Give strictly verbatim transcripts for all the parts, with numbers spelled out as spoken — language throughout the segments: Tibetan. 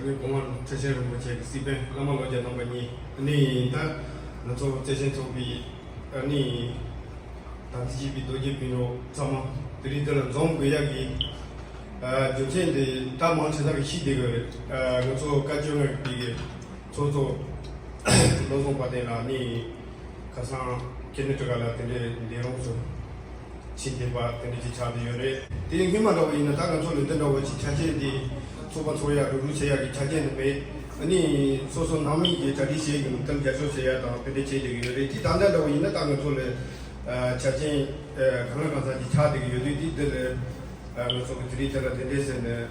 ངའི་གོང་མ་ཁྲི་ཆེན་རིན་པོ་ཆེ་གི་སྲིད་དཔོན་བླ་མ་ལོ་བརྒྱ་རྣམ་པ་གཉིས། ཨ་ནི་ད་ང་ཚོ་བརྩེ་ཆེན་ཚོགས་པའི་ཨ་ནི་དམ་ཚིག་བརྗིད་པའི་རྡོ་རྗེ་སྤུན་གྲོགས་ཚང་མ། དེ་རིང་འདི་ལ་འཛོམས་དགོས་ཡག་གི་ཨ་རྒྱུ་མཚན་དེ་ད་མང་ཆེ་ས་གི་ཤེས་བསྡད་དགོས་རེད། ཨ་ང་ཚོ་བཀའ་བརྒྱུད་ལྔ་གི་ཚོགས་གཙོ་བློ་བཟང་དཔལ་ལྡན་ལགས་ནི། ཁ་སང་ཁེ་ནི་ཊི་ཀ་ལ་དེ་འདྲའི་འདས་གྲོངས་སུ་ཕྱིན་བསྡད་པ་དེ་འདྲ་ཅིག་ཆགས་བསྡད་ཡོད་རེད། དེ་ཡིན་སྔོན་མ་འདྲ་བོ་ཡིན་ན་ད་ང་ཚོ་ལ་འདི་འདྲ་བོ་ཅིག་ཆ་རྐྱེན་འདི་ཚོགས་པ་ཚོགས་ཡག་རུག་རུག་བྱེད་ཡག་གི་ཆ་རྐྱེན་འདི་མེད། ཨ་ནི་སོ་སོ་ནང་མི་གི་གྲ་སྒྲིག་བྱེད་ཀྱི་འདུག་དེ་རྒྱབ་སྐྱོར་བྱེད་ཡག་དང་དེ་འདྲ་བྱེད་བསྡད་ཀྱི་ཡོད་རེད། དེ་ད་ལྟ་འདྲ་བོ་ཡིན་ན་ད་ང་ཚོ་ལ་ཆ་རྐྱེན་གང་ལ་གང་འཚམ་ཅིག་ཆགས་བསྡད་ཀྱི་ཡོད་དུས་དེ་འདི་ལ་ང་ཚོ་གི་དེ་རིང་དེ་ལ་དེ་འདྲས་ཟེར་ནས།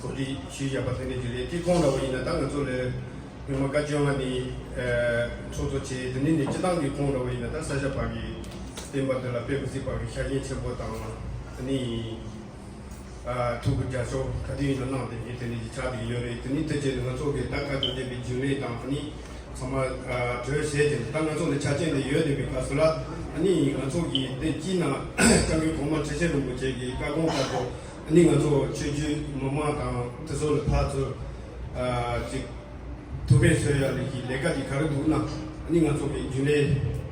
གོ་སྒྲིག་ཞུས་བཞག་པ་དེ་འདྲ་ཅིག་རེད། དེ་གོང་འདྲ་བོ་ཡིན་ན་ད་ང་ཚོ་ལ་སྔོན་མ་བཀའ་བརྒྱུད་ལྔ་ནས་ཚོགས་གཙོ་བྱས། དེ་ནས་ནས་སྤྱི་བཏང་གི་གོང་འདྲ་བོ་ཡིན་ན་ད་ས་སྐྱ་པ་གི་སྤེན་པ་འདི་ལ་དཔེ་མི་སྲིད་པ་གི་ཤ་ཞེན་ཆེན་པོ་དང་། ཨ་ནི་ཐུགས་ཀྱི་རྒྱབ་སྐྱོར་ག་དུས་ཡིན་ན་གནང་བསྡད་མཁན་དེ་འདྲ་ཅིག་ཆགས་བསྡད་ཀྱི་ཡོད་རེད། དེ་ནས་དེ་རྗེས་ང་ཚོ་གི་ད་བཀའ་བརྒྱུད་ལྡན་པའི་རྒྱུན་ལས་དང་། ཨ་ནི་ཚང་མ་གྲོས་བྱས་ཏེ་ད་ང་ཚོ་ལ་ཆ་རྐྱེན་དེ་ཡོད་བསྡད་པའི་སྐབས་སུ་ལ། ཨ་ནི་ང་ཚོ་གི་དེ་དཀྱིལ་ན་སྐྱབས་མགོན་གོང་མ་ཁྲི་ཆེན་རིན་པོ་ཆེ་གི་བཀའ་དགོངས་ལྟར་དུ། ཨ་ནི་ང་ཚོ་ཆོས་བརྒྱུད་མི་མང་དང་དེ་ཚོ་ལ་ཕར་ཚུར་ཨ་ཅིག་ཐུགས་ཕན་གསོས་ཡག་ལས་ཀྱི་ལས་ཀ་དེ་ག་རེ་འདུག་ན། ཨ་ནི་ང་ཚོ་གི་རྒྱུན་ལས་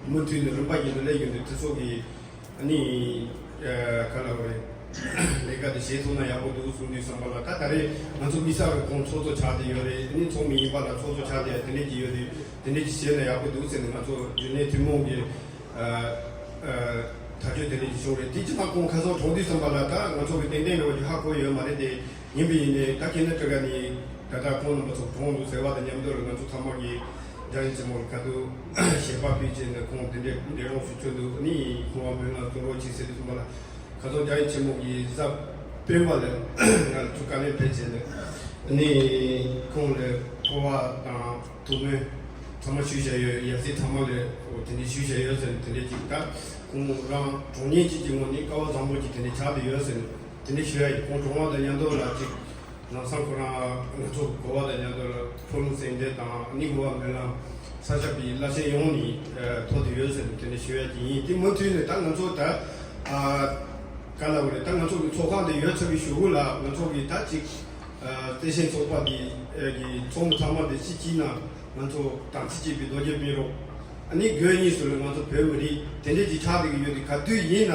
མུ་མཐུད་ནས་རིམ་པ་བཞིན་དུ་སླེབས་ཡོང་དུས་དེ་ཚོ་གི་ཨ་ནི་ཨ་ག་ལབ་དགོས་རེད། ལས་ཀ་དེ་བྱེད་ཐུབ་ན་ཡག་པོ་འདུག་གསུང་དུས་ཙམ་པ་ལ། ད་ད་རེས་ང་ཚོ་དམིགས་བསལ་གྱི་ཁོང་ཚོགས་གཙོ་ཆགས་བསྡད་ཡོད་རེད། ཨ་ནི་ཚོགས་མི་ཡིན་པ་ལ་ཚོགས་གཙོ་ཆགས་བསྡད་ཡ་དེ་འདྲས་ཅིག་ཡོད་དུས་དེ་འདྲས་ཅིག་བྱས་ན་ཡག་པོ་འདུག་ཟེར་ནས་ང་ཚོ་རྒྱུན་ལས་ཐུན་མོང་གི་ཨ་ཨ་ཐག་གཅོད་དེ་འདྲ་ཅིག་བྱུང་རེད། དེ་ཅི་ལྟར་ཁོང་ཁ་སང་གྲོངས་དུས་ཙམ་པ་ལ་ད་ང་ཚོ་གི་ཏན་ཏན་རེད་བ་ཅིག་ཧ་གོ་ཡོད་མ་རེད་དེ། ཡིན་པ་ཡིན་ནའི་ད་ཁེ་ནི་ཊི་ཀ་ནས་ད་ལྟ་ཁོང་རྣམ་པ་ཚོ་གྲོངས་འདུག་ཟེར་བ་དང་མཉམ་དུ་ལ་ང་ཚོ་ཚང་མ་གི་རྒྱ་ཡིག་ཆེན་མོ་ལ་ཁ་ཐུག་ཞལ་པར་ཕུལ་བྱས་ནས་ཁོང་དེ་འདྲའི་འདས་གྲོངས་སུ་གྱུར་འདུག་ཨ་ནི་ཁོང་བ་མོས་ལ་གསུང་རོགས་གྱིས་ཟེར་དུས་ཙམ་པ་ལ། ཁ་སང་རྒྱ་ཡིག་ཆེན་མོ་གི་གཟའ་སྤེན་པ་ལ་ང་ཚོ་བཀའ་ལན་ཕེབས་བྱས་ནས། ཨ་ནི་ཁོང་ལ་སྐུ་པར་དང་ཐུགས་སྨོན་ཚང་མ་ཞུས་བཞག་ཡོད། ཡང་སྲིད་ཚང་མ་ལ་དེ་འདྲའི་ཞུས་བཞག་ཡོད་ཟེར་ནས་དེ་འདྲའི་ཅིག་ད་ཁོང་རང་གྲོངས་ཉེན་ཅིག་གི་ངོ་ནས་སྐལ་བ་བཟང་པོ་ཅིག་དེ་འདྲའི་ཆགས་བསྡད་ཡོད་ཟེར་ནས་དེ་འདྲའི་ཞུ་ཡ་ཡིན། ཁོང་གྲོངས་པ་དང་མཉམ་དུ་ལ་ཅིག་ལམ་སང་ཁོ་རང་ང་ཚོ་གོ་བ་དང་མཉམ་དུ་ལ་འཁོར་ལོ་སེང་ལྡེང་དང་ནི་གོ་བ་སྨོན་ལམ་ས་སྐྱ་པའི་བླ་ཆེན་ཡོངས་ནས་ཐོག་ཏུ་ཡོད་ཟེར་ནས་དེ་འདྲ་ཞུ་ཡ་དེ་ཡིན། དེ་མུ་མཐུད་ནས་ད་ང་ཚོ་ད་ཨ་ག་ལ་བ་རེད། ད་ང་ཚོ་གི་ཚོགས་ཁང་དེ་ཡོད་ཚར་བའི་གཞུག་གུ་ལ་ང་ཚོ་གི་ད་ཅིག་ཨ་བརྩེ་ཆེན་ཚོགས་པ་དེ་གི་ཚོགས་མི་ཚང་མ་དེ་གཅིག་གཅིག་ན་ང་ཚོ་དམ་ཚིག་གཅིག་པའི་རྡོ་རྗེ་སྤུན་རོགས། ཨ་ནི་དགོས་གཉིས་སུ་ལ་ང་ཚོ་བོད་མི་རིགས་དེ་འདྲས་ཅིག་ཆགས་བསྡད་ཀྱི་ཡོད་དེ། ག་དུས་ཡིན་ན་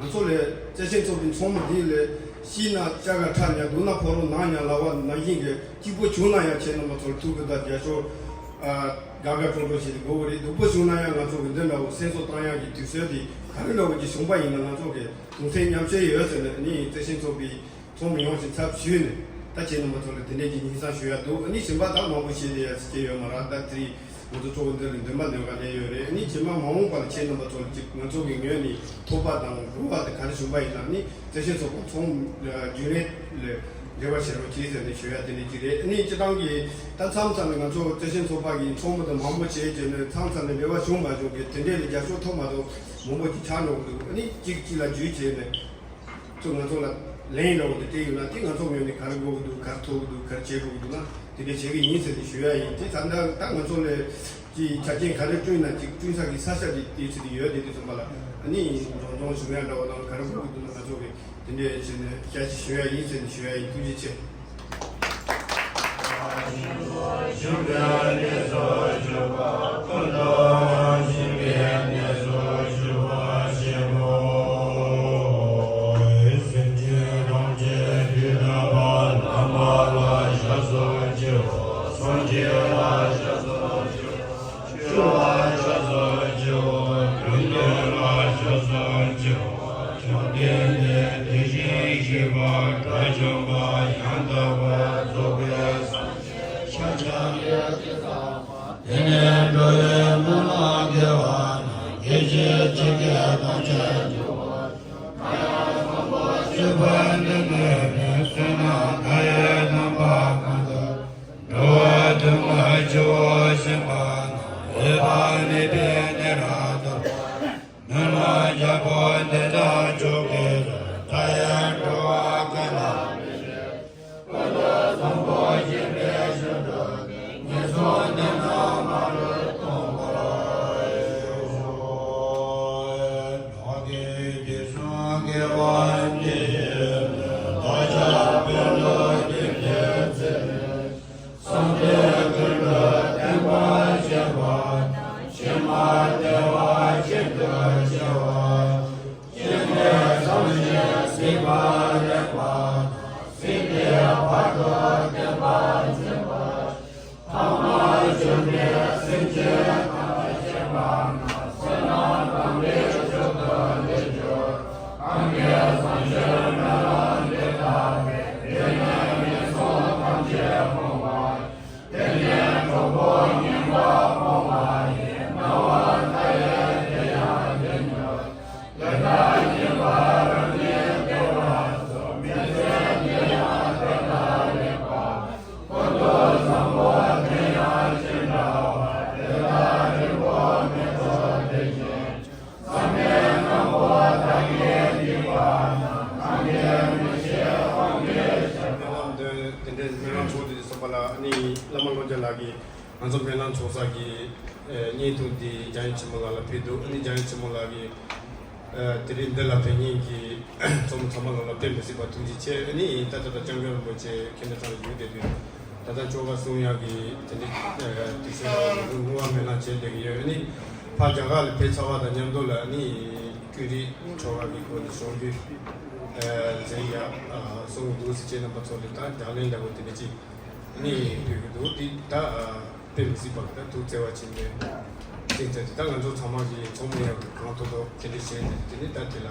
ང་ཚོ་ལས་བརྩེ་ཆེན་ཚོགས་པའི་ཚོགས་མི་འདི་ལས་ཤི་ན་ལྕགས་ཁ་ཁྲག་ཉག་སྡུག་ན་ཕོ་རོག་ནག་ཉག་ལབ་པ་ནང་བཞིན་གྱི་སྐྱིད་པོ་བྱུང་ན་ཡང་ཁྱེད་རྣམ་པ་ཚོར་ཐུགས་ཁུར་དང་རྒྱབ་སྐྱོར་ཨ་དགའ་དགའ་སྤྲོ་སྤྲོ་བྱེད་དེ་དགོས་ཀྱི་རེད། སྡུག་པོ་བྱུང་ན་ཡང་ང་ཚོ་གི་འདི་འདྲ་བོ་སེམས་གསོ་བཏང་ཡག་གི་དུས་ཚོད་དེ་ག་རེ་འདྲ་བོ་ཅིག་བྱུང་པ་ཡིན་ན་ང་ཚོ་གི་གདུང་སེམས་མཉམ་སྐྱེད་ཡོད་ཟེར་ནས་ནི་བརྩེ་ཆེན་ཚོགས་པའི་ཚོགས་མི་ཡོངས་ཀྱི་ཚབ་ཞུས་ནས་ད་ཁྱེད་རྣམ་པ་ཚོ་ལ་དེ་འདྲས་ཀྱི་སྙིང་བསམ་ཞུ་ཡ་འདུག་ཨ་ནི་གཞན་པ་ད་མང་པོ་བཤད་ཡ་སྐྱེ་ཡོད་མ་རེད། ད་དེ་རིང་ང་ཚོ་གཙོ་བོ་འདི་ལ་འདུན་པ་འདོན་ག་ལས་ཡོད་རེད། ཨ་ནི་རྗེས་མ་མ་འོངས་པ་ལ་ཁྱེད་རྣམ་པ་ཚོ་ལ་ཅིག་ང་ཚོ་གི་ངོས་ནས་ཐོབ་པ་དང་གོ་བ་དེ་ག་རེ་བྱུང་པ་ཡིན་ན་ནི་བརྩེ་ཆེན་ཚོགས་པ་ཚོགས་རྒྱུན་ལས་ལ་འབྲེལ་བ་བྱེད་རོགས་གྱིས་ཟེར་ནས་ཞུ་ཡ་དེ་འདྲས་ཅིག་རེད། ཨ་ནི་སྤྱི་བཏང་གི་ད་མཚམས་མཚམས་ནས་ང་ཚོ་བརྩེ་ཆེན་ཚོགས་པ་གི་ཚོགས་མི་དང་མང་པོ་བྱས་རྗེས་ནས་མཚམས་མཚམས་ནས་འབྲེལ་བ་བྱུང་མ་བྱུང་གི་དེ་འདྲས་ལ་རྒྱབ་སྐྱོར་ཐོབ་མ་ཐོབ་མང་པོ་ཅིག་ཆགས་འགྲོ་གི་འདུག་ཨ་ནི་གཅིག་གཅིག་ལ་འཇུས་བྱས་ནས། ཚོ་ང་ཚོ་ལ་ལན་འདྲ་བོ་དེ་སྤྲད་ཡོད་ན་དེ་ང་ཚོ་ངོས་ནས་ག་རེ་དགོས་ཀྱི་འདུག་ག་རེ་ཐོབ་ཀྱི་འདུག་ག་རེ་བྱེད་དགོས་ཀྱི་འདུག་ན་དེ་འདྲ་བྱེད་ཀྱི་ཡིན་ཟེར་ནས་ཞུ་ཡ་ཡིན། དེ་ད་ལྟ་ད་ང་ཚོ་ལས་ཀྱི་ཆ་རྐྱེན་ག་རེ་བསྐྲུན་ན་ཅིག་བསྐྲུན་ས་གི་ས་ཆ་དེ་དེ་ཚོ་དེ་ཡོད་དེ་དུས་ཙམ་པ་ལ་ཨ་ནི་འགྲོ་འགྲོ་བྱུང་ཡ་འདྲ་བོ་དང་ག་རེ་དགོས་ཀྱི་འདུག་ན་ང་ཚོ་གི་དེ་འདྲ་བྱས་ནས་བསྐྱར་ཞིབ་ཞུ་ཡ་ཡིན་ཟེར་ནས་ཞུ་ཡ་ཡིན། ཐུགས་རྗེ་ཆེ། དེ་ནས་འགྲོ་བའི་སྨོན་ལམ་དགེ་བ་རྣམས་དགེ་བྱེད་ཅི་བྱས་ཐམས་ཅད་འགྲུབ་པར་ཤོག །ཡང་དགེ་བ་འདི་ནི་བསོད་ནམས་མཐའ་ཡས་རྣམ་པ་ཀུན་ཏུ་འགྲོ་བ་དོན་དུ་སྤྱི་བོ་གཤེགས་པ་རྣམས་འོད་དཔག་མེད་པའི་གནས་ལ་ཐིམ་པར་སྨོན་ལམ་རྒྱལ་པོ་འདི་དག་མཆོག་གི་རོལ་པས་མཐའ་ཡས་འགྲོ་བ་ཀུན་ལ་ཕན་ཕྱིར། ཀུན་ཏུ་བཟང་པོ་སྤྱོད་པའི་ཕྱིར་དུ་ངན་སོང་གནས་རྣམས་མ་ལུས་སྟོངས་པར་ཤོག ། བདེ་བ་ཆེད་དུ་བྱ་བ། སྤྱན་རས་གཟིགས་ཞེས་གཟིགས་པ་ལེགས་པ་དང་། གཟིགས་པའི་བར་དུ་བསྟན་པ་མཛད་པ། ཐ་མ་བྱོན་པའི་སེམས་ཅན་ཐམས་ཅད་པ་ན་བསོད་ནམས་གང་ལེགས་མཆོག་ཏུ་ལེགས་གྱུར། གང་གིས་བཟང་སྤྱོད་སྨོན་ལམ་འདི་བཏབ་པས། འདི་ནི་ངན་སོང་ཐམས་ཅད་སྤོང་བ། དེ་ནས་གྲོགས་པོ་ངན་པ་སྤོང་བ་ཡི། སྣང་བ་མཐའ་ཡས་དེ་ཡང་དེ་ཉིད། དེ་ལྟར་ཡིན་པར་རང་ཉིད་བདེ་བར་གསུངས། མི་ཚེ་འདི་ཡང་དེ་ལྟར་ལེགས་པ། ཀུན་ཏུ་བཟང་པོ་དེ་ཡང་ཅི་འདྲ་བ། དེ་ལྟར་རིང་པོ་མི་ཐོགས་དེ་བཞིན། བསམ་པའི་ངང་པོ་བདག་གིས་བགྱིས་པ་ན། གང་གིས་མི་ཤེས་དབང་གིས་ཤེས་པ། སྨོན་ལམ་འདོན། དེ་འདྲའི་སྨོན་ལམ་ཚོགས་དེ་ཚོ་བ་ལ་ནི་བླ་མ་བློ་རྒྱ་ལགས་ཀྱིས་ང་ཚོ་སྨོན་ལམ་ཚོགས་ས་ཀྱི་ཨེ་བརྙན་ཐུང་འདི་རྒྱ་ཡན་ཆེན་མོ་ལགས་ལ་ཕུལ་འདུག་ཨ་ནི་རྒྱ་ཡན་ཆེན་མོ་ལགས་ཀྱིས་ཨེ་དེ་རིང་འདི་ལ་ཕེབས་མཁན་གྱི་ཚོགས་མི་ཚང་མ་ལ་ལ་དཔེ་མི་སྲིད་པ་ཐུགས་རྗེ་ཆེ། ཨ་ནི་ད་ལྟ་སྐྱབས་མགོན་རིན་པོ་ཆེ་ཁྱེད་རང་ཚང་ལ་ཡོད་བསྡད་དུས། ད་ལྟ་ཆོ་ག་གསུང་ཡག་གི་དེ་འདྲའི་དུས་ཚོད་ལ་ངུ་བ་སྨོན་ལམ་བྱེད་བསྡད་ཀྱི་ཡོད། ཨ་ནི་ཕར་རྒྱ་གར་ལ་ཕེབས་ཚར་བ་དང་མཉམ་དུ་ལ་ཨ་ནི་ཀུན་རིག་ཆོ་ག་གི་སྒོ་ནས་གཞུང་རྒྱུད་མཛད་ཡག་གསུང་གི་འདུག་ཟེར། ཁྱེད་རྣམ་པ་ཚོ་ལ་ད་རྒྱག་ལན་འདྲ་བོ་དེ་འདྲ་ཅིག་ཨ་ནི་ཕུལ་གྱི་འདུག་འདི་ད་དཔེ་མི་སྲིད་པ་ད་ཐུགས་བརྩེ་བ་ཆེན་པོས་བྱས་ཙང་དེ་ད་ང་ཚོ་ཚང་མ་གི་ཚོགས་མི་ཡག་གི་གང་ཐུབ་ཐུབ་དེ་འདྲ་བྱས་ཏེ་དེ་ནི་ད་དེ་ལ།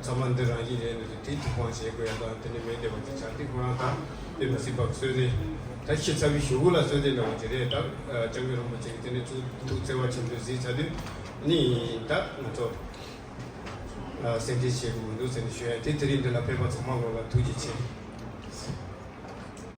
ཚང་མ་འདི་རང་བཞིན་རེད་འདུག་དེ་ཐུགས་དཔང་བྱེད་དགོས་ཡ་དང་དེ་ནི་མེད་བསྡད་པ་དེ་ཆ་དེ་ཁོ་རང་ད་དཔེ་མི་སྲིད་པ་གསོལ་རས་ད་ཤི་ཚར་བའི་གཞུག་གུ་ལ་གསོལ་རས་འདྲ་བོ་ཅིག་རེད། ད་སྐྱབས་མགོན་རིན་པོ་ཆེ་གིས་དེ་ནི་ཐུགས་ཐུགས་བརྩེ་བ་ཆེན་པོས་གཟིགས་ཚར་དུས་ནི་ད་ང་ཚོ་སེམས་ཁྲལ་བྱེད་དགོས་མི་འདུག་ཟེར་ནས་ཞུ་ཡ། དེ་དེ་རིང་འདི་ལ་ཕེབས་པ་ཚང་མ་ལོ་ལ་ཐུགས་རྗེ་ཆེ།